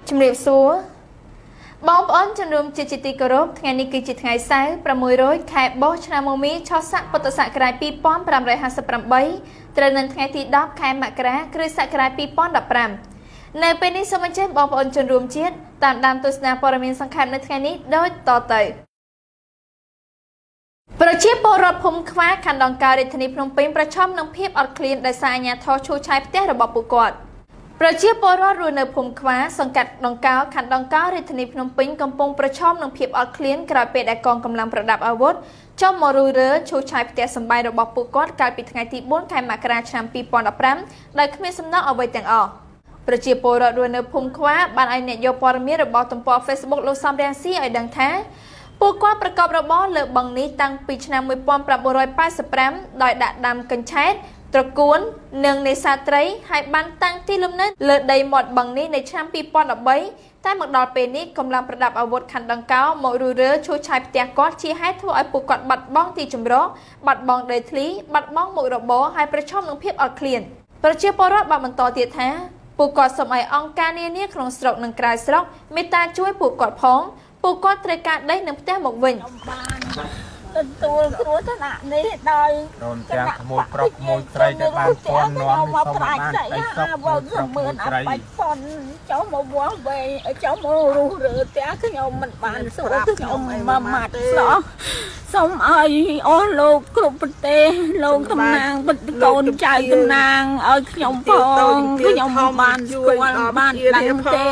ជំរាបសួរបងប្អូនជំនុំជាជាទីគោរពថ្ងៃនេះគឺជាថ្ងៃសៅរ៍600ខែបុស្សឆ្នាំមមីឆស័កពុទ្ធសករាជ2558ត្រូវនៅថ្ងៃទី10ខែមករាគ្រិស្តសករាជ2015នៅពេលនេះសូមអញ្ជើញបងប្អូនជនរួមជាតិតាមដានទស្សនាព័ត៌មានសង្ខេបនៅថ្ងៃនេះដូចតទៅប្រជាពលរដ្ឋភូមិខ្វាខណ្ឌដង្កើរាជធានីភ្នំពេញប្រឈមនឹងភាពអត់ឃ្លានដោយសារអាជ្ញាធរឈូសឆាយផ្ទះរបស់ពួកគាត់ប្រជាពលរដ្ឋរស់នៅភូមិខ្វាសង្កាត់ដង្កោខណ្ឌដង្កោរាជធានីភ្នំពេញកំពុងប្រឈមនឹងភាពអត់ឃ្លានក្រោយពេលដែលកងកម្លាំងប្រដាប់អាវុធចុះមករុះរើឈូសឆាយផ្ទះសម្បែងរបស់ពួកគាត់កាលពីថ្ងៃទី4ខែមករាឆ្នាំ2015ដោយគ្មានសំណងអ្វីទាំងអស់ប្រជាពលរដ្ឋរស់នៅភូមិខ្វាបានឲ្យអ្នកយកព័ត៌មានរបស់ទំព័រ Facebook លោកសំរាំងស៊ីឲ្យដឹងថាពួកគាត់ប្រកបរបរលើបឹងនេះតាំងពីឆ្នាំ1985ដោយដាក់ដាំកញ្ឆែតត្រកួននិងនេសាទត្រីហើយបានតាំងទីលំនៅលើដីមាត់បឹងនេះនៅឆ្នាំ2013តែមកដល់ពេលនេះកម្លាំងប្រដាប់អាវុធខណ្ឌដង្កោមករុះរើឈូសឆាយផ្ទះគាត់ជាហេតុធ្វើឲ្យពួកគាត់បាត់បង់ទីជម្រកបាត់បង់ដីធ្លីបាត់បង់មុខរបរហើយប្រឈមនឹងភាពអត់ឃ្លានប្រជាពលរដ្ឋបានបន្តទៀតថាពួកគាត់សូមឲ្យអង្គការនានាក្នុងស្រុកនិងក្រៅស្រុកមេត្តាជួយពួកគាត់ផងពួកគាត់ត្រូវការដីនិងផ្ទះមកវិញទទួលគ្រោះថ្នាក់នេះដោយព្រមទាំងក្មួយប្រុសក្មួយស្រីដែលបានពន់នាំនេះសូមបានដីសុខមួយប្រុសមួយស្រីបាច់ពន់ចុះមកវាស់វែងចុះមករុះរើផ្ទះខ្ញុំមិនបានសួរខ្ញុំមួយម៉ាត់សោះសូមឲ្យអស់លោកគ្រប់ប្រទេសលោកតំណាងកូនចៅតំណាងឲ្យខ្ញុំផងខ្ញុំបានស្គាល់បានដឹងទេ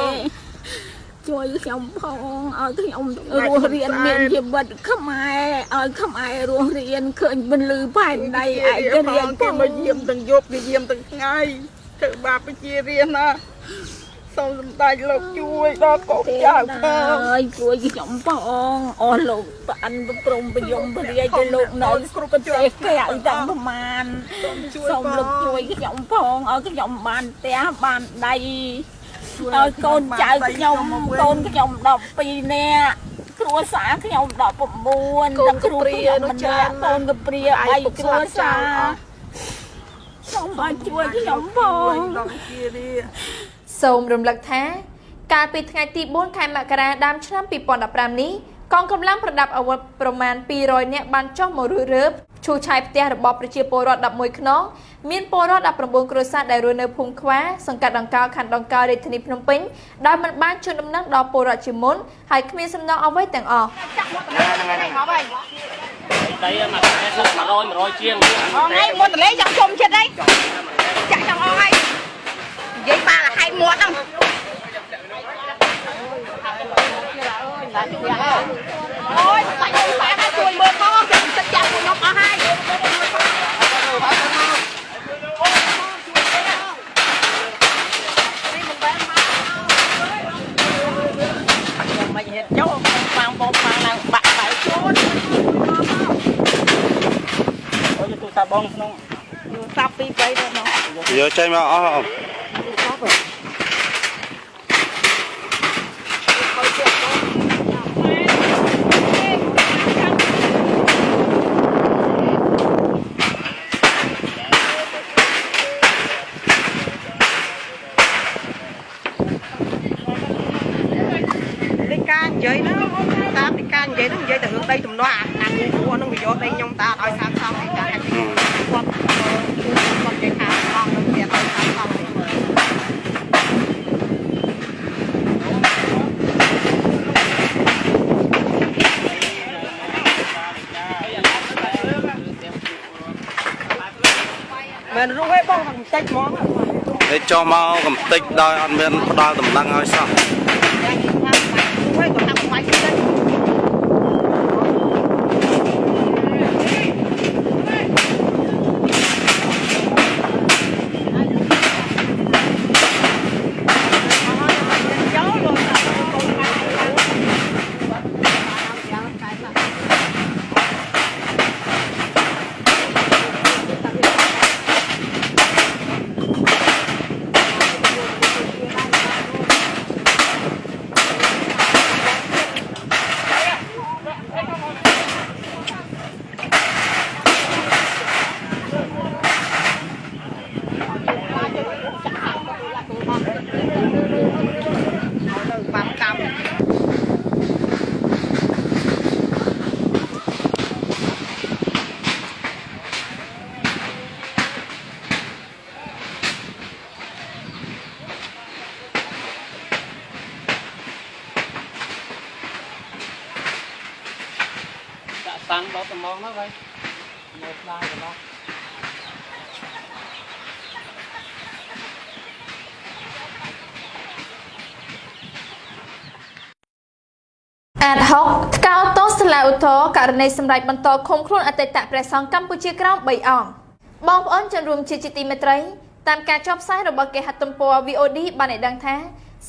ជួយខ្ញុំផងឲ្យខ្ញុំរស់រៀនមានជីវិតខ្មែរឲ្យខ្មែររស់រៀនឃើញពន្លឺផែនដីឯករាជ្យគេមកយាមទាំងយប់គេយាមទាំងថ្ងៃធ្វើបាបប្រជារាស្ត្រណាសូមសម្ដេចលោកជួយដល់កូនចៅផងអើយជួយខ្ញុំផងអស់លោកប្រអិនព្រមប្រយមពរាជលោកនៅគ្រប់ប្រទេសក្រៅទាំងប្រមាណសូមលោកជួយខ្ញុំផងឲ្យខ្ញុំបានផ្ទះបានដីឲ្យកូនចៅខ្ញុំកូនខ្ញុំ12នាក់គ្រួសារខ្ញុំ19ទាំងគ្រួខ្ញុំម្នាក់កូនកព្រា3គ្រួសារសូមឲ្យជួយខ្ញុំផងសូមរំលឹកថាកាលពីថ្ងៃទី4ខែមករាដើមឆ្នាំ2015នេះកងកម្លាំងប្រដាប់អាវុធប្រមាណ200នាក់បានចុះមករុះរើឈូសឆាយផ្ទះរបស់ប្រជាពលរដ្ឋ11ខ្នងមានពលរដ្ឋ19គ្រួសារដែលរស់នៅភូមិខ្វាសង្កាត់ដង្កោខណ្ឌដង្កោរាជធានីភ្នំពេញដោយមិនបានជូនដំណឹងដល់ពលរដ្ឋជាមុនហើយគ្មានសំណងអ្វីទាំងអស់ដីមកខែ100 100ជាងអងឯងមុនតលេចង់ជុំចិត្តអីចាក់ចង់អងឯងនិយាយប៉ាហែកមាត់ហ្នឹងអូយបាច់អូនប៉ាឲ្យជួយមើលផងខ្ញុំចិត្តចាស់ពួកខ្ញុំអស់ហើយមិនហ៊ានចូលប៉ាងបងប៉ាងឡើងបាក់បែកខ្លួនអូយទូរស័ព្ទបងក្នុងទូរស័ព្ទ2 3ទៅមកយកចេញមកអស់ទូរស័ព្ទនិយាយហ្នឹងតាមនៃការនិយាយហ្នឹងនិយាយតែរឿងដីទំនាស់អាគូគួរហ្នឹងវាយកដីខ្ញុំតាឲ្យសាងសង់ឯចាគាត់គាត់និយាយថាអស់នឹងវាឲ្យសាងសង់នេះមិនรู้ឯងបងកំតិចហ្មងតែចុះមកកំតិចដោយអត់មានផ្ដល់ដំណឹងឲ្យសោះគាត់ថាបាច់ទៅ ដុតត្មងណាវិញមកស្ដាយកណ្ដោះ អាត6ថ្កោលទោសសាលាឧទ្ធរណ៍ករណីសម្រេចបន្តឃុំខ្លួនអតីតព្រះសង្ឃកម្ពុជាក្រោម3អង្គបងប្អូនជនរួមជាតិជាទីមេត្រីតាមការចុះផ្សាយរបស់គេហទំព័រ VOD បានឲ្យដឹងថា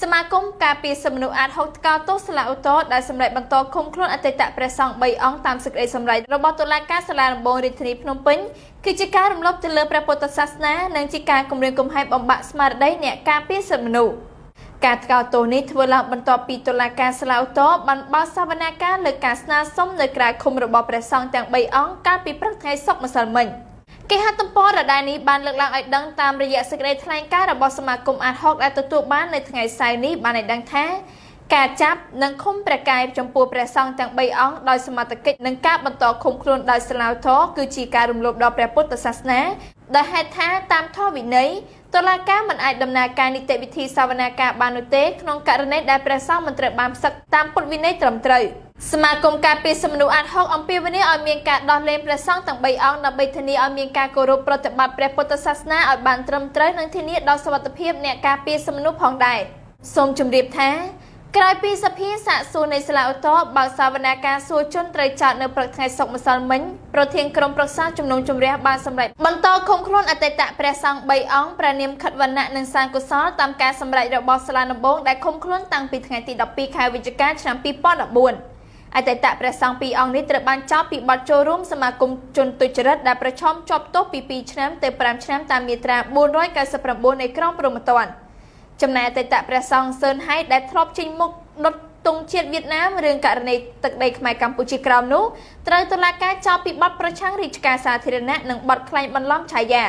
សមាគមការពារសិទ្ធិមនុស្សអាត6ថ្កោលទោសសាលាឧទ្ធរណ៍ដែលសម្រេចបន្តឃុំខ្លួនអតីតព្រះសង្ឃ3អង្គតាមសេចក្តីសម្រេចរបស់តុលាការសាលាដំបូងរាជធានីភ្នំពេញគឺជាការរំលោភទៅលើព្រះពុទ្ធសាសនានិងជាការគំរាមកំហែងបំបាក់ស្មារតីអ្នកការពារសិទ្ធិមនុស្សការថ្កោលទោសនេះធ្វើឡើងបន្ទាប់ពីតុលាការសាលាឧទ្ធរណ៍បានបើកសវនាការលើការស្នើសុំនៅក្រៅឃុំរបស់ព្រះសង្ឃទាំង3អង្គកាលពីព្រឹកថ្ងៃសុក្រម្សិលមិញគេហទំព័រដដែលនេះបានលើកឡើងឲ្យដឹងតាមរយៈសេចក្តីថ្លែងការណ៍របស់សមាគមអាដហុកដែលទទួលបាននៅថ្ងៃសៅរ៍នេះបានឲ្យដឹងថាការចាប់និងឃុំព្រះកាយចំពោះព្រះសង្ឃទាំង3អង្គដោយសមត្ថកិច្ចនិងការបន្តឃុំខ្លួនដោយសាលាឧទ្ធរណ៍គឺជាការរំលោភដល់ព្រះពុទ្ធសាសនាដែលហេតុថាតាមធម៌វិន័យតុលាការមិនអាចដំណើរការនីតិវិធីសវនាការបាននោះទេក្នុងករណីដែលព្រះសង្ឃមិនត្រូវបានផ្សឹកតាមពុទ្ធវិន័យត្រឹមត្រូវសមាគមការពារសិទ្ធិមនុស្សអាដហុកអំពាវនាវឲ្យមានការដោះលែងព្រះសង្ឃទាំង3អង្គដើម្បីធានាឲ្យមានការគោរពប្រតិបត្តិព្រះពុទ្ធសាសនាឲ្យបានត្រឹមត្រូវនិងធានាដល់សុវត្ថិភាពអ្នកការពារសិទ្ធិមនុស្សផងដែរសូមជម្រាបថាក្រោយពីសភាសាកសួរនៃសាលាឧទ្ធរណ៍បើកសវនាការសួរជនត្រូវចោទនៅព្រឹកថ្ងៃសុក្រម្សិលមិញប្រធានក្រុមប្រឹក្សាជំនុំជម្រះបានសម្រេចបន្តឃុំខ្លួនអតីតព្រះសង្ឃ3អង្គព្រះនាមខិតវណ្ណៈនិងសានកុសលតាមការសម្រេចរបស់សាលាដំបូងដែលឃុំខ្លួនតាំងពីថ្ងៃទី12ខែវិច្ឆិកាឆ្នាំ2014អតីតព្រះសង្ឃ2អង្គនេះត្រូវបានចោទពីបទចូលរួមសមាគមជនទុច្ចរិតដែលប្រឈមជាប់ទោសពី2ឆ្នាំទៅ5ឆ្នាំតាមមាត្រា499នៃក្រមព្រហ្មទណ្ឌចំណែកអតីតព្រះសង្ឃសឿនហៃដែលធ្លាប់ចេញមុខដុតទង់ជាតិវៀតណាមរឿងករណីទឹកដីខ្មែរកម្ពុជាក្រោមនោះត្រូវតុលាការចោទពីបទប្រឆាំងរាជការសាធារណៈនិងបទក្លែងបន្លំឆាយា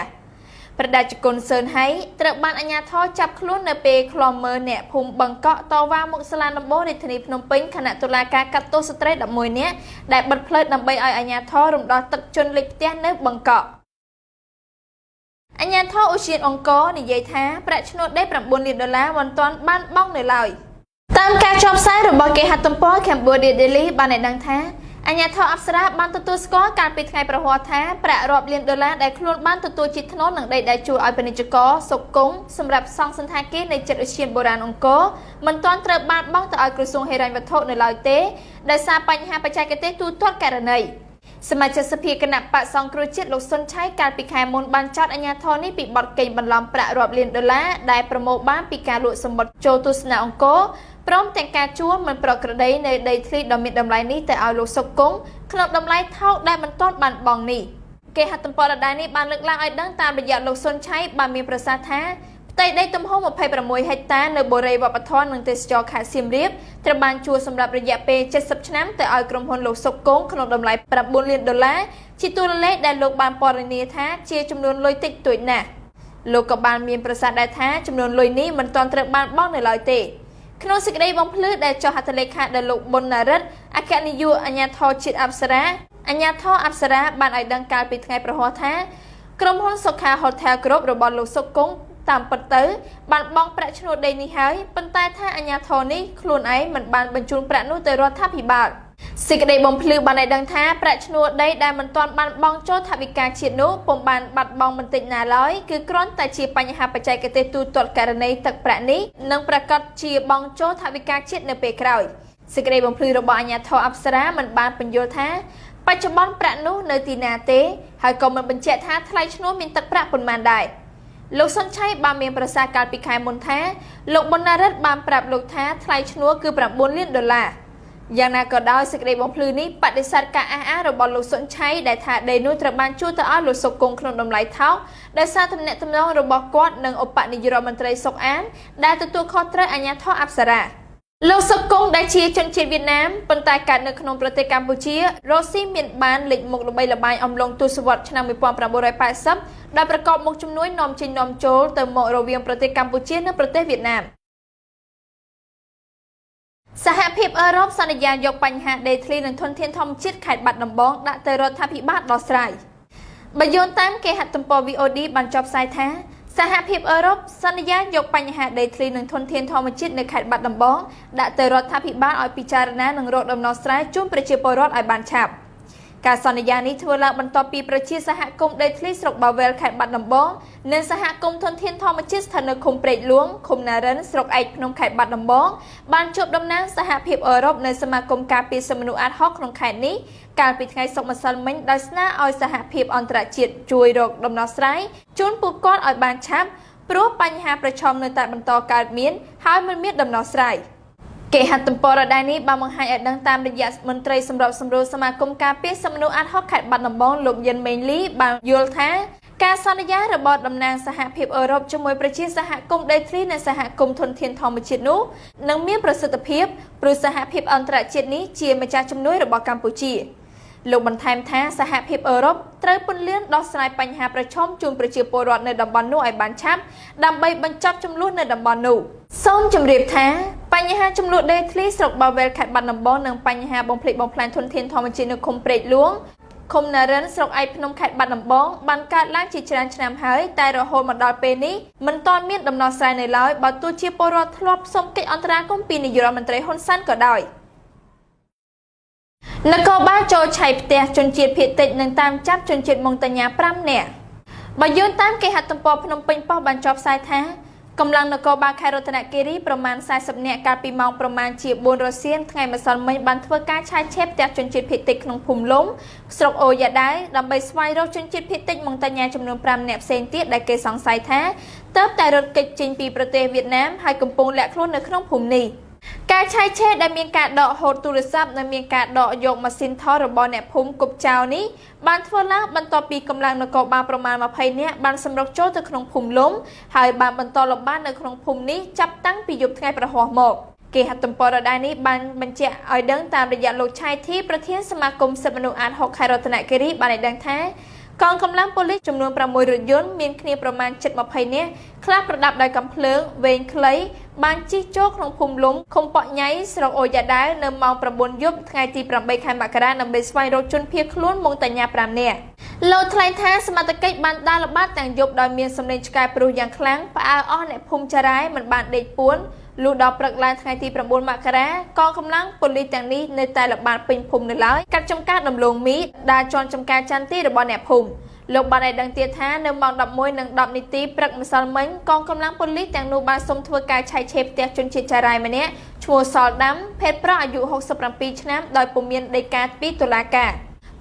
ព្រះតេជគុណសឿនហៃត្រូវបានអាជ្ញាធរចាប់ខ្លួននៅពេលឃ្លាំមើលអ្នកភូមិបឹងកក់តវ៉ាមុខសាលាដំបូងរាជធានីភ្នំពេញខណៈតុលាការកាត់ទោសស្ត្រី11នាក់ដែលបិទផ្លូវដើម្បីឲ្យអាជ្ញាធររំដោះទឹកជន់លិចផ្ទះនៅបឹងកក់អាជ្ញាធរឧទ្យានអង្គរនិយាយថាប្រាក់ឈ្នួលដី9លានដុល្លារមិនទាន់បានបង់នៅឡើយតាមការចុះផ្សាយរបស់គេហទំព័រ Cambodia Daily បានឲ្យដឹងថាអាជ្ញាធរអប្សរាបានទទួលស្គាល់កាលពីថ្ងៃប្រហ័សថាប្រាក់រាប់លានដុល្លារដែលខ្លួនបានទទួលជាថ្នូរនឹងដីដែលជួលឲ្យពាណិជ្ជករសុកគង់សម្រាប់សង់សណ្ឋាគារនៅជិតឧទ្យានបុរាណអង្គរមិនទាន់ត្រូវបានបង់ទៅឲ្យក្រសួងហិរញ្ញវត្ថុនៅឡើយទេដោយសារបញ្ហាបច្ចេកទេសទូទាត់ករណីសមាជិកសភាគណៈបក្សសង្គ្រោះជាតិលោកសុនឆៃកាលពីខែមុនបានចោទអាជ្ញាធរនេះពីបទកេងបន្លំប្រាក់រាប់លានដុល្លារដែលប្រមូលបានពីការលក់សំបុត្រចូលទស្សនាអង្គរព្រមទាំងការជួលមិនប្រក្រតីនៅដីធ្លីដ៏មានតម្លៃនេះទៅឲ្យលោកសុកគង់ក្នុងតម្លៃថោកដែលមិនទាន់បានបង់នេះគេហទំព័រដដែលនេះបានលើកឡើងឲ្យដឹងតាមរយៈលោកសុនឆៃបានមានប្រសាសន៍ថាផ្ទៃដីទំហំ26ហិកតានៅបុរីវប្បធម៌និងទេសចរខេត្តសៀមរាបត្រូវបានជួលសម្រាប់រយៈពេល70ឆ្នាំទៅឲ្យក្រុមហ៊ុនលោកសុកគង់ក្នុងតម្លៃ9លានដុល្លារជាតួលេខដែលលោកបានពណ៌នាថាជាចំនួនលុយតិចតួចណាស់លោកក៏បានមានប្រសាសន៍ដែរថាចំនួនលុយនេះមិនទាន់ត្រូវបានបង់នៅឡើយទេក្នុងសេចក្តីបំភ្លឺដែលចុះហត្ថលេខាដោយលោកប៊ុនណារិទ្ធអគ្គនាយកអាជ្ញាធរជាតិអប្សរាអាជ្ញាធរអប្សរាបានឲ្យដឹងកាលពីថ្ងៃប្រហ័សថាក្រុមហ៊ុនសុខា Hotel Group របស់លោកសុកគង់តាមពិតទៅបានបង់ប្រាក់ឈ្នួលដីនេះហើយប៉ុន្តែថាអាជ្ញាធរនេះខ្លួនឯងមិនបានបញ្ជូនប្រាក់នោះទៅរដ្ឋាភិបាលសេចក្តីបំភ្លឺបានឲ្យដឹងថាប្រាក់ឈ្នួលដីដែលមិនទាន់បានបង់ចូលថវិកាជាតិនោះពុំបានបាត់បង់បន្តិចណាឡើយគឺគ្រាន់តែជាបញ្ហាបច្ចេកទេសទូទាត់ករណីទឹកប្រាក់នេះនឹងប្រកាសជាបង់ចូលថវិកាជាតិនៅពេលក្រោយសេចក្តីបំភ្លឺរបស់អាជ្ញាធរអប្សរាមិនបានពន្យល់ថាបច្ចុប្បន្នប្រាក់នោះនៅទីណាទេហើយក៏មិនបញ្ជាក់ថាថ្លៃឈ្នួលមានទឹកប្រាក់ប៉ុន្មានដែរលោកសុនឆៃបានមានប្រសាសន៍កាលពីខែមុនថាលោកប៊ុនណារិទ្ធបានប្រាប់លោកថាថ្លៃឈ្នួលគឺ9លានដុល្លារយ៉ាងណាក៏ដោយសេចក្តីបំភ្លឺនេះបដិសេធការអះអាងរបស់លោកសុនឆៃដែលថាដីនោះត្រូវបានជួលទៅឲ្យលោកសុកគង់ក្នុងតម្លៃថោកដោយសារទំនាក់ទំនងរបស់គាត់និងឧបនាយករដ្ឋមន្ត្រីសុកអានដែលទទួលខុសត្រូវអាជ្ញាធរអប្សរាលោកសុកគង់ដែលជាជនជាតិវៀតណាមប៉ុន្តែកើតនៅក្នុងប្រទេសកម្ពុជារកស៊ីមានបានលេចមុខល្បីល្បាញអំឡុងទសវត្សរ៍ឆ្នាំ1980ដោយប្រកបមុខជំនួញនាំចេញនាំចូលទៅមករវាងប្រទេសកម្ពុជានិងប្រទេសវៀតណាមសហភាពអឺរ៉ុបសន្យាយកបញ្ហាដីធ្លីនិងធនធានធម្មជាតិខេត្តបាត់ដំបងដាក់ទៅរដ្ឋាភិបាលដោះស្រាយបើយោងតាមគេហទំព័រ VOD បានចុះផ្សាយថាសហភាពអឺរ៉ុបសន្យាយកបញ្ហាដីធ្លីនិងធនធានធម្មជាតិនៅខេត្តបាត់ដំបងដាក់ទៅរដ្ឋាភិបាលឲ្យពិចារណានិងរកដំណោះស្រាយជូនប្រជាពលរដ្ឋឲ្យបានឆាប់ ការសន្យានេះធ្វើឡើងបន្ទាប់ពីប្រជាសហគមន៍ដីធ្លីស្រុកបាវែលខេត្តបាត់ដំបងនិងសហគមន៍ធនធានធម្មជាតិស្ថិតនៅឃុំព្រែកលួងឃុំណារិនស្រុកឯកភ្នំខេត្តបាត់ដំបងបានជួបតំណាងសហភាពអឺរ៉ុបនៅសមាគមការពារសិទ្ធិមនុស្សអាដហុកក្នុងខេត្តនេះកាលពីថ្ងៃសុក្រម្សិលមិញដោយស្នើឲ្យសហភាពអន្តរជាតិជួយរកដំណោះស្រាយជូនពួកគាត់ឲ្យបានឆាប់ព្រោះបញ្ហាប្រឈមនៅតែបន្តកើតមានហើយមិនមានដំណោះស្រាយគេហទំព័រដដែលនេះបានបង្ហាញឲ្យដឹងតាមរយៈមន្ត្រីសម្របសម្រួលសមាគមការពារសិទ្ធិមនុស្សអាដហុកខេត្តបាត់ដំបងលោកយិនមេងលីបានយល់ថាការសន្យារបស់តំណាងសហភាពអឺរ៉ុបជាមួយប្រជាសហគមន៍ដីធ្លីនិងសហគមន៍ធនធានធម្មជាតិនោះនឹងមានប្រសិទ្ធភាពព្រោះសហភាពអន្តរជាតិនេះជាម្ចាស់ជំនួយរបស់កម្ពុជាលោកបន្ថែមថាសហភាពអឺរ៉ុបត្រូវពន្លឿនដោះស្រាយបញ្ហាប្រឈមជូនប្រជាពលរដ្ឋនៅតំបន់នោះឲ្យបានឆាប់ដើម្បីបញ្ចប់ជម្លោះនៅតំបន់នោះសូមជម្រាបថាបញ្ហាជម្លោះដីធ្លីស្រុកបាវែលខេត្តបាត់ដំបងនិងបញ្ហាបំផ្លិចបំផ្លាញធនធានធម្មជាតិនៅឃុំព្រែកលួងឃុំណារិនស្រុកឯកភ្នំខេត្តបាត់ដំបងបានកើតឡើងជាច្រើនឆ្នាំហើយតែរហូតមកដល់ពេលនេះមិនទាន់មានដំណោះស្រាយនៅឡើយបើទោះជាពលរដ្ឋធ្លាប់សុំកិច្ចអន្តរាគមន៍ពីនាយករដ្ឋមន្ត្រីហ៊ុនសែនក៏ដោយនគរបាលចូលឆែកផ្ទះជនជាតិភាគតិចនិងតាមចាប់ជនជាតិម៉ុងតាញ៉ា5នាក់បើយោងតាមគេហទំព័រភ្នំពេញប៉ុស្តិ៍បានចុះផ្សាយថាកម្លាំងនគរបាលខេត្តរតនគិរីប្រមាណ40នាក់កាលពីម៉ោងប្រមាណជា4រសៀលថ្ងៃម្សិលមិញបានធ្វើការឆែកឆេរផ្ទះជនជាតិភាគតិចក្នុងភូមិលំស្រុកអូយ៉ាដាវដើម្បីស្វែងរកជនជាតិភាគតិចម៉ុងតាញ៉ាចំនួន5នាក់ផ្សេងទៀតដែលគេសង្ស័យថាទើបតែរត់គេចចេញពីប្រទេសវៀតណាមហើយកំពុងលាក់ខ្លួននៅក្នុងភូមិនេះការឆែកឆេរដែលមានការដកហូតទូរស័ព្ទនិងមានការដកយកម៉ាស៊ីនថតរបស់អ្នកភូមិគប់ចោលនេះបានធ្វើឡើងបន្ទាប់ពីកម្លាំងនគរបាលប្រមាណ20នាក់បានសម្រុកចូលទៅក្នុងភូមិលំហើយបានបន្តល្បាតនៅក្នុងភូមិនេះចាប់តាំងពីយប់ថ្ងៃប្រហោះមកគេហទំព័រដដែលនេះបានបញ្ជាក់ឲ្យដឹងតាមរយៈលោកឆៃធីប្រធានសមាគមសិទ្ធិមនុស្សអាដហុកខេត្តរតនគិរីបានឲ្យដឹងថាកងកម្លាំងប៉ូលីសចំនួន6រថយន្តមានគ្នាប្រមាណជិត20នាក់ខ្លះប្រដាប់ដោយកាំភ្លើងវែងខ្លីបានជិះចូលក្នុងភូមិលំឃុំប៉ក់ញ៉ៃស្រុកអូយ៉ាដាវនៅម៉ោង9យប់ថ្ងៃទី8ខែមករាដើម្បីស្វែងរកជនភៀសខ្លួនម៉ុងតាញ៉ា5នាក់លោកថ្លែងថាសមត្ថកិច្ចបានដើរល្បាតទាំងយប់ដោយមានសំឡេងឆ្កែព្រុសយ៉ាងខ្លាំងផ្អើលអស់អ្នកភូមិចារ៉ាយមិនបានដេកពួនលុះដល់ព្រឹកឡើងថ្ងៃទី9មករាកងកម្លាំងប៉ូលីសទាំងនេះនៅតែល្បាតពេញភូមិនៅឡើយកាត់ចំការដំឡូងមីដើរជាន់ចំការចន្ទទីរបស់អ្នកភូមិលោកបានឲ្យដឹងទៀតថានៅម៉ោង11:10នាទីព្រឹកម្សិលមិញកងកម្លាំងប៉ូលីសទាំងនោះបានសុំធ្វើការឆែកឆេរផ្ទះជនជាតិចារ៉ាយម្នាក់ឈ្មោះសល់ដាំភេទប្រុសអាយុ67ឆ្នាំដោយពុំមានដីកាពីតុលាការ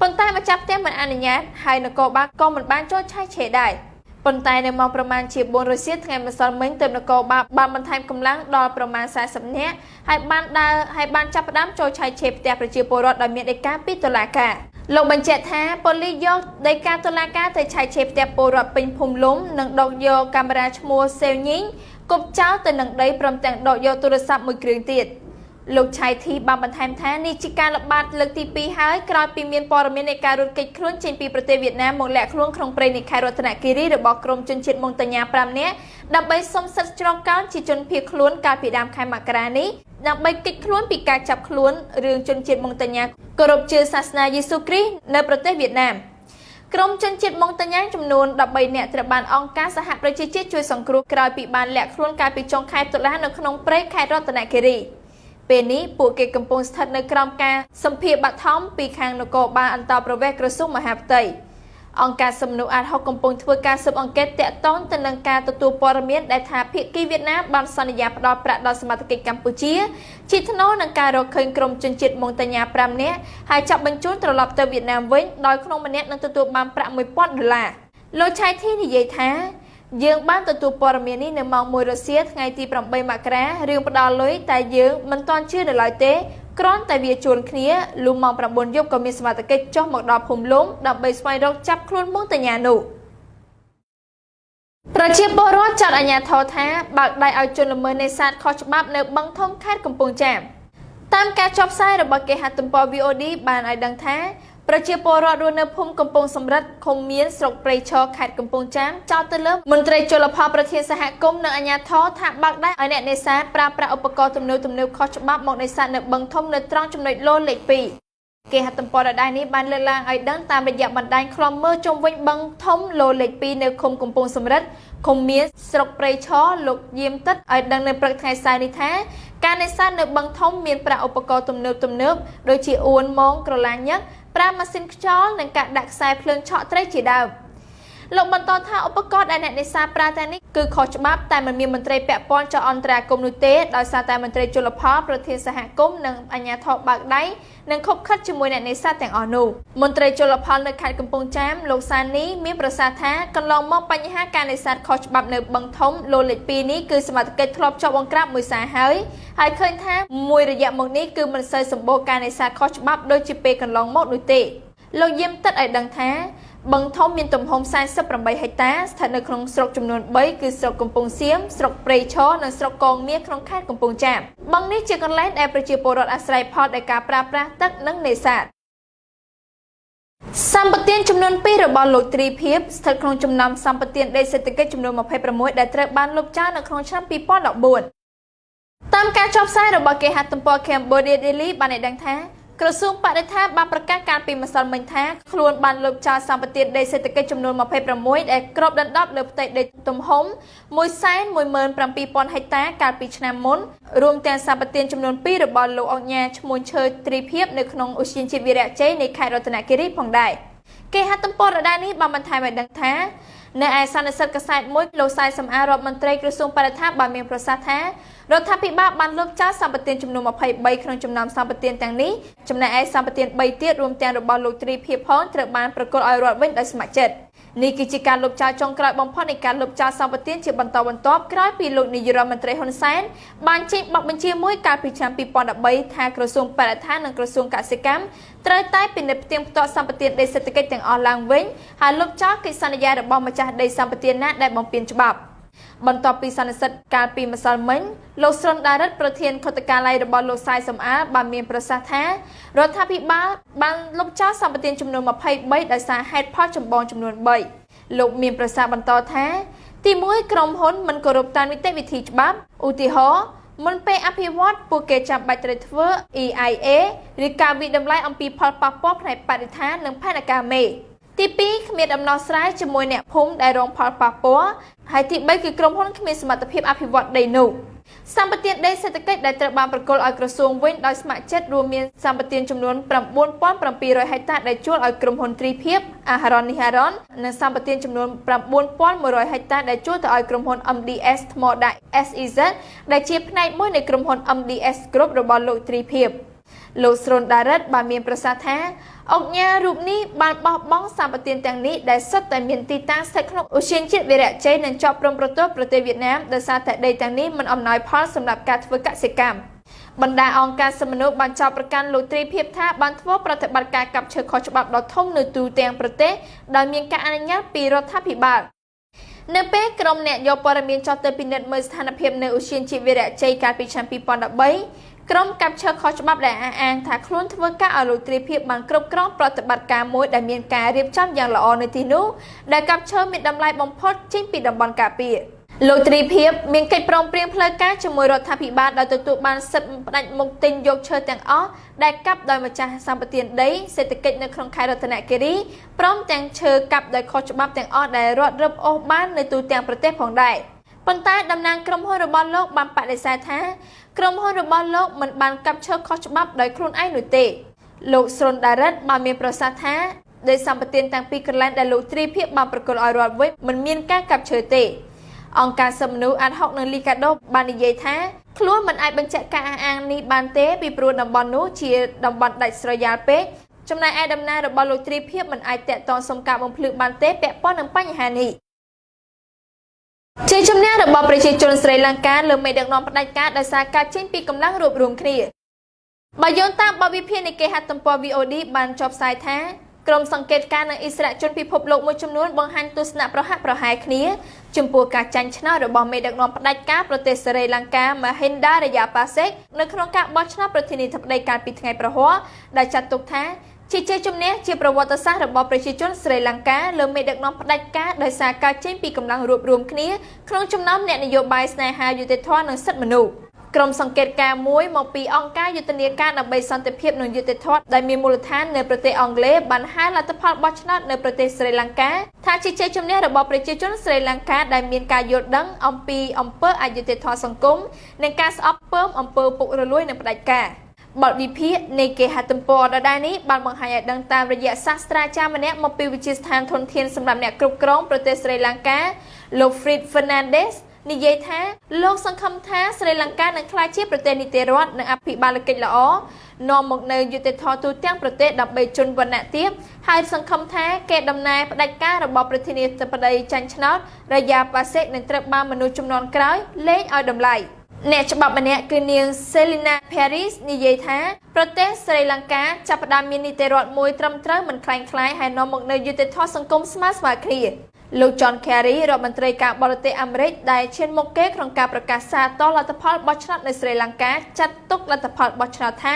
ប៉ុន្តែម្ចាស់ផ្ទះមិនអនុញ្ញាតហើយនគរបាលក៏មិនបានចូលឆែកឆេរដែរប៉ុន្តែនៅម៉ោងប្រមាណជា4រសៀលថ្ងៃម្សិលមិញទើបនគរបាលបានបន្ថែមកម្លាំងដល់ប្រមាណ40នាក់ហើយបានដើរហើយបានចាប់ផ្ដើមចូលឆែកឆេរផ្ទះប្រជាពលរដ្ឋដោយមានដីកាពីតុលាការលោកបញ្ជាក់ថាប៉ូលីសយកដីកាតុលាការទៅឆែកឆេរផ្ទះពលរដ្ឋពេញភូមិលំនិងដកយកកាមេរ៉ាឈ្មោះសេវញីងគប់ចោលទៅនឹងដីព្រមទាំងដកយកទូរស័ព្ទមួយគ្រឿងទៀតលោកឆៃធីបានបន្ថែមថានេះជាការល្បាតលើកទី2ហើយក្រោយពីមានព័ត៌មាននៃការរត់គេចខ្លួនចេញពីប្រទេសវៀតណាមមកលាក់ខ្លួនក្នុងព្រៃនៃខេត្តរតនគិរីរបស់ក្រុមជនជាតិម៉ុងតាញ៉ា5នាក់ដើម្បីសុំសិទ្ធិជ្រកកោនជាជនភៀសខ្លួនកាលពីដើមខែមករានេះដើម្បីគេចខ្លួនពីការចាប់ខ្លួនរឿងជនជាតិម៉ុងតាញ៉ាគោរពជឿសាសនាយេស៊ូគ្រីស្ទនៅប្រទេសវៀតណាមក្រុមជនជាតិម៉ុងតាញ៉ាចំនួន13នាក់ត្រូវបានអង្គការសហប្រជាជាតិជួយសង្គ្រោះក្រោយពីបានលាក់ខ្លួនកាលពីចុងខែតុលានៅក្នុងព្រៃខេត្តរតនគិរីពេលនេះពួកគេកំពុងស្ថិតនៅក្រោមការសម្ភាសបឋមពីខាងនគរបាលអន្តោប្រវេសន៍ក្រសួងមហាផ្ទៃអង្គការសំណុអាតហុកកំពុងធ្វើការស៊ើបអង្កេតទាក់ទងទៅនឹងការទទួលព័ត៌មានដែលថាភាគីវៀតណាមបានសន្យាផ្ដល់ប្រាក់ដល់សមត្ថកិច្ចកម្ពុជាជាថ្នូរនឹងការរកឃើញក្រុមជនជាតិម៉ុងតាញ៉ា5នាក់ហើយចាប់បញ្ជូនត្រឡប់ទៅវៀតណាមវិញដោយក្នុងម្នាក់នឹងទទួលបានប្រាក់1000ដុល្លារលោកឆៃធីនិយាយថាយើងបានទទួលព័ត៌មាននេះនៅម៉ោង1រសៀលថ្ងៃទី8មករារឿងផ្ដល់លុយតែយើងមិនទាន់ជឿនៅឡើយទេគ្រាន់តែវាជួនគ្នាលុះម៉ោង9យប់ក៏មានសមត្ថកិច្ចចុះមកដល់ភូមិលំដើម្បីស្វែងរកចាប់ខ្លួនម៉ុងតាញ៉ានោះប្រជាពលរដ្ឋចាត់អាជ្ញាធរថាបើកដៃឲ្យជនល្មើសនេសាទខុសច្បាប់នៅបឹងធំខេត្តកំពង់ចាមតាមការចុះផ្សាយរបស់គេហទំព័រ VOD បានឲ្យដឹងថាប្រជាពលរដ្ឋរស់នៅភូមិកំពង់សំរិទ្ធឃុំមានស្រុកព្រៃឈរខេត្តកំពង់ចាមចោទទៅលើមន្ត្រីជលផលប្រធានសហគមន៍និងអាជ្ញាធរថាបើកដៃឲ្យអ្នកនេសាទប្រើប្រាស់ឧបករណ៍ទំនើបៗខុសច្បាប់មកនេសាទនៅបឹងធំនៅត្រង់ចំណុចឡូលេខ2គេហទំព័រដដែលនេះបានលើកឡើងឲ្យដឹងតាមរយៈបណ្ដាញឃ្លាំមើលជុំវិញបឹងធំឡូលេខ2នៅឃុំកំពង់សំរិទ្ធឃុំមានស្រុកព្រៃឈរលោកយាមទឹកឲ្យដឹងនៅព្រឹកថ្ងៃសៅរ៍នេះថាការនេសាទនៅបឹងធំមានប្រាក់ឧបករណ៍ទំនើបៗដូចជាអួនមងក្រឡាញឹក ប្រើម៉ាស៊ីនខ្យល់និងការដាក់ខ្សែភ្លើងឆក់ត្រីជាដើមលោកបន្តថាឧបករណ៍ដែលអ្នកនេសាទប្រើទាំងនេះគឺខុសច្បាប់តែមិនមានមន្ត្រីពាក់ព័ន្ធចុះអន្តរាគមន៍នោះទេដោយសារតែមន្ត្រីជលផលប្រធានសហគមន៍និងអាជ្ញាធរបើកដៃនិងខົບខិតជាមួយអ្នកនេសាទទាំងអស់នោះមន្ត្រីជលផលនៅខេត្តកំពង់ចាមលោកសានីមានប្រសាសន៍ថាកន្លងមកបញ្ហាការនេសាទខុសច្បាប់នៅបឹងធំលលេខ2នេះគឺសមត្ថកិច្ចធ្លាប់ចុះបង្ក្រាបមួយសារហើយហើយឃើញថាមួយរយៈមកនេះគឺមិនសូវសម្បូរការនេសាទខុសច្បាប់ដូចជាពេលកន្លងមកនោះទេលោកយាមទឹកឲ្យដឹងថាបឹងធំមានទំហំ48ហិកតាស្ថិតនៅក្នុងស្រុកចំនួន3គឺស្រុកកំពង់សៀមស្រុកព្រៃឈរនិងស្រុកកងមាសក្នុងខេត្តកំពង់ចាមបឹងនេះជាកន្លែងដែលប្រជាពលរដ្ឋអាស្រ័យផលដោយការប្រើប្រាស់ទឹកនិងនេសាទសម្បទានចំនួន2របស់លោកទ្រីភាពស្ថិតក្នុងចំណោមសម្បទានដីសេដ្ឋកិច្ចចំនួន26ដែលត្រូវបានលុបចោលនៅក្នុងឆ្នាំ2014តាមការចុះផ្សាយរបស់គេហទំព័រ Cambodia Daily បានឲ្យដឹងថាក្រសួងបរិស្ថានបានប្រកាសកាលពីម្សិលមិញថាខ្លួនបានលុបចោលសម្បទានដីសេដ្ឋកិច្ចចំនួន26ដែលគ្របដណ្ដប់លើផ្ទៃដីទំហំ 117,000 ហិកតាកាលពីឆ្នាំមុនរួមទាំងសម្បទានចំនួន2របស់លោកឧកញ៉ាឈ្មោះឈើទ្រីភាពនៅក្នុងឧទ្យានជាតិវីរៈជ័យនៃខេត្តរតនគិរីផងដែរគេហទំព័រដដែលនេះបានបន្ថែមឲ្យដឹងថានៅឯសន្និសីទកាសែតមួយលោកសាយសំអារដ្ឋមន្ត្រីក្រសួងបរិស្ថានបានមានប្រសាសន៍ថារដ្ឋាភិបាលបានលុបចោលសម្បទានចំនួន23ក្នុងចំណោមសម្បទានទាំងនេះចំណែកឯសម្បទាន3ទៀតរួមទាំងរបស់លោកទ្រីភាពផងត្រូវបានប្រគល់ឲ្យរដ្ឋវិញដោយស្ម័គ្រចិត្តនេះគឺជាការលុបចោលចុងក្រោយបំផុតនៃការលុបចោលសម្បទានជាបន្តបន្ទាប់ក្រោយពីលោកនាយករដ្ឋមន្ត្រីហ៊ុនសែនបានចេញបទបញ្ជាមួយកាលពីឆ្នាំ2013ថាក្រសួងបរិស្ថាននិងក្រសួងកសិកម្មត្រូវតែពិនិត្យផ្ទៀងផ្ទាត់សម្បទានដីសេដ្ឋកិច្ចទាំងអស់ឡើងវិញហើយលុបចោលកិច្ចសន្យារបស់ម្ចាស់ដីសម្បទានណាដែលបំពានច្បាប់បន្ទាប់ពីសន្និសីទកាលពីម្សិលមិញលោកស្រុនដារិតប្រធានខុទ្ទកាល័យរបស់លោកសាយសំអាលបានមានប្រសាសន៍ថារដ្ឋាភិបាលបានលុបចោលសម្បទានចំនួន23ដោយសារហេតុផលចម្បងចំនួន3លោកមានប្រសាសន៍បន្តថាទី1ក្រុមហ៊ុនមិនគោរពតាមនីតិវិធីច្បាប់ឧទាហរណ៍មុនពេលអភិវឌ្ឍពួកគេចាំបាច់ត្រូវធ្វើ EIA ឬការវិតម្លៃអំពីផលប៉ះពាល់ផ្នែកបរិស្ថាននិងផែនការមេទី2គ្មានដំណោះស្រាយជាមួយអ្នកភូមិដែលរងផលប៉ះពាល់ហើយទី3គឺក្រុមហ៊ុនគ្មានសមត្ថភាពអភិវឌ្ឍដីនោះសម្បទានដីសេដ្ឋកិច្ចដែលត្រូវបានប្រគល់ឲ្យក្រសួងវិញដោយស្ម័គ្រចិត្តរួមមានសម្បទានចំនួន 9,700 ហិកតាដែលជួលឲ្យក្រុមហ៊ុនទ្រីភាពអាហារ៉ុននីហារ៉ុននិងសម្បទានចំនួន 9,100 ហិកតាដែលជួលទៅឲ្យក្រុមហ៊ុន MDS ថ្មដាក់ SEZ ដែលជាផ្នែកមួយនៃក្រុមហ៊ុន MDS Group របស់លោកទ្រីភាពលោកស្រុនដារិតបានមានប្រសាសន៍ថាឧកញ៉ារូបនេះបានបោះបង់សម្បទានទាំងនេះដែលសុទ្ធតែមានទីតាំងស្ថិតក្នុងឧទ្យានជាតិវីរៈជ័យនិងជាប់ព្រំប្រទល់ប្រទេសវៀតណាមដោយសារតែដីទាំងនេះមិនអំណោយផលសម្រាប់ការធ្វើកសិកម្មបណ្ដាអង្គការសិទ្ធិមនុស្សបានចោទប្រកាន់លោកទ្រីភាពថាបានធ្វើប្រតិបត្តិការកាប់ឈើខុសច្បាប់ដ៏ធំនៅទូទាំងប្រទេសដោយមានការអនុញ្ញាតពីរដ្ឋាភិបាលនៅពេលក្រុមអ្នកយកព័ត៌មានចុះទៅពិនិត្យមើលស្ថានភាពនៅឧទ្យានជាតិវីរៈជ័យកាលពីឆ្នាំ2013ក្រុមកាប់ឈើខុសច្បាប់ដែលអះអាងថាខ្លួនធ្វើការឲ្យលោកទ្រីភាពបានគ្រប់គ្រងប្រតិបត្តិការមួយដែលមានការរៀបចំយ៉ាងល្អនៅទីនោះដែលកាប់ឈើមានតម្លៃបំផុតចេញពីតំបន់ការពារលោកទ្រីភាពមានកិច្ចព្រមព្រៀងផ្លូវការជាមួយរដ្ឋាភិបាលដោយទទួលបានសិទ្ធិផ្ដាច់មុខទិញយកឈើទាំងអស់ដែលកាប់ដោយម្ចាស់សម្បទានដីសេដ្ឋកិច្ចនៅក្នុងខេត្តរតនគិរីព្រមទាំងឈើកាប់ដោយខុសច្បាប់ទាំងអស់ដែលរដ្ឋរឹបអូសបាននៅទូទាំងប្រទេសផងដែរប៉ុន្តែតំណាងក្រុមហ៊ុនរបស់លោកបានបដិសេធថាក្រុមហ៊ុនរបស់លោកមិនបានកាប់ឈើខុសច្បាប់ដោយខ្លួនឯងនោះទេលោកស្រុនដារិតបានមានប្រសាសន៍ថាដីសម្បទានតាំងពីកន្លែងដែលលោកទ្រីភាពបានប្រគល់ឲ្យរដ្ឋវិញមិនមានការកាប់ឈើទេអង្គការសិទ្ធិមនុស្សអាដហុកនិងលីកាដូបាននិយាយថាខ្លួនមិនអាចបញ្ជាក់ការអះអាងនេះបានទេពីព្រោះតំបន់នោះជាតំបន់ដាច់ស្រយាលពេកចំណែកឯតំណាងរបស់លោកទ្រីភាពមិនអាចទាក់ទងសុំការបំភ្លឺបានទេពាក់ព័ន្ធនឹងបញ្ហានេះជាជំនះរបស់ប្រជាជនស្រីលង្កាលើមេដឹកនាំផ្ដាច់ការដោយសារការចេញពីកម្លាំងរួបរួមគ្នាបើយោងតាមបទវិភាគនៃគេហទំព័រ VOD បានចុះផ្សាយថាក្រុមសង្កេតការណ៍និងអិសរាជជនពិភពលោកមួយចំនួនបង្ហាញទស្សនៈប្រហាក់ប្រហែលគ្នាចំពោះការចាញ់ឆ្នោតរបស់មេដឹកនាំផ្ដាច់ការប្រទេសស្រីលង្កាមហិនដារយ៉ាប៉ាសេកនៅក្នុងការបោះឆ្នោតប្រធានាធិបតីកាលពីថ្ងៃប្រហ័សដែលចាត់ទុកថាជាជ័យជំនះជាប្រវត្តិសាស្ត្ររបស់ប្រជាជនស្រីលង្កាលើមេដឹកនាំផ្ដាច់ការដោយសារការចេញពីកម្លាំងរួបរួមគ្នាក្នុងចំណោមអ្នកនយោបាយស្នេហាយុត្តិធម៌និងសិទ្ធិមនុស្សក្រុមសង្កេតការណ៍មួយមកពីអង្គការយុទ្ធនាការដើម្បីសន្តិភាពនិងយុត្តិធម៌ដែលមានមូលដ្ឋាននៅប្រទេសអង់គ្លេសបានហៅលទ្ធផលបោះឆ្នោតនៅប្រទេសស្រីលង្កាថាជាជ័យជំនះរបស់ប្រជាជនស្រីលង្កាដែលមានការយល់ដឹងអំពីអំពើអយុត្តិធម៌សង្គមនិងការស្អប់ពើមអំពើពុករលួយនិងផ្ដាច់ការ បទវិភាគនៃគេហទំព័រដដែលនេះបានបង្ហាញឲ្យដឹងតាមរយៈសាស្ត្រាចារ្យម្នាក់មកពីវិទ្យាស្ថានធនធានសម្រាប់អ្នកគ្រប់គ្រងប្រទេសស្រីលង្កាលោក Fred Fernandez និយាយថាលោកសង្ឃឹមថាស្រីលង្កានឹងក្លាយជាប្រទេសនីតិរដ្ឋនិងអភិបាលកិច្ចល្អនាំមកនូវយុត្តិធម៌ទូទាំងប្រទេសដើម្បីជនវណ្ណៈទាបហើយសង្ឃឹមថាកេរដំណែលផ្ដាច់ការរបស់ប្រធានាធិបតីចាញ់ឆ្នោតរយ៉ាប៉ាសេកនឹងត្រូវបានមនុស្សជំនាន់ក្រោយលែងឲ្យតម្លៃអ្នកច្បាប់ម្នាក់គឺនាង Selina Paris និយាយថាប្រទេសស្រីលង្កាចាប់ផ្ដើមមាននីតិរដ្ឋមួយត្រឹមត្រូវមិនក្លែងក្លាយហើយនាំមកនូវយុត្តិធម៌សង្គមស្មើៗគ្នាលោក John Kerry រដ្ឋមន្ត្រីការបរទេសអាមេរិកដែលឈានមុខគេក្នុងការប្រកាសសាទរលទ្ធផលបោះឆ្នោតនៅស្រីលង្កាចាត់ទុកលទ្ធផលបោះឆ្នោតថា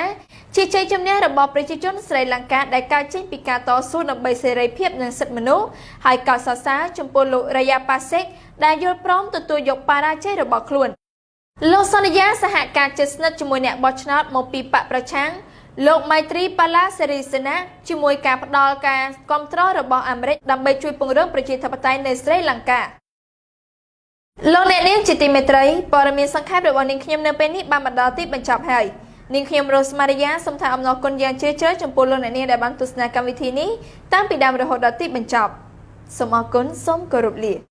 ជាជ័យជំនះរបស់ប្រជាជនស្រីលង្កាដែលកើតចេញពីការតស៊ូដើម្បីសេរីភាពនិងសិទ្ធិមនុស្សហើយកោតសរសើរចំពោះលោករយ៉ាប៉ាសេកដែលយល់ព្រមទទួលយកបរាជ័យរបស់ខ្លួនលោកសន្យាសហការជិតស្និទ្ធជាមួយអ្នកបោះឆ្នោតមកពីបកប្រឆាំងលោកមៃត្រីប៉ាឡាសេរីសេនាជាមួយការផ្ដល់ការគាំទ្ររបស់អាមេរិកដើម្បីជួយពង្រឹងប្រជាធិបតេយ្យនៅស្រីលង្កាលោកអ្នកនាងជាទីមេត្រីព័ត៌មានសង្ខេបរបស់នាងខ្ញុំនៅពេលនេះបានមកដល់ទីបញ្ចប់ហើយនាងខ្ញុំរ៉ូស្មារីយ៉ាសូមថ្លែងអំណរគុណយ៉ាងជ្រាលជ្រៅចំពោះលោកអ្នកនាងដែលបានទស្សនាកម្មវិធីនេះតាំងពីដើមរហូតដល់ទីបញ្ចប់សូមអរគុណសូមគោរពលា។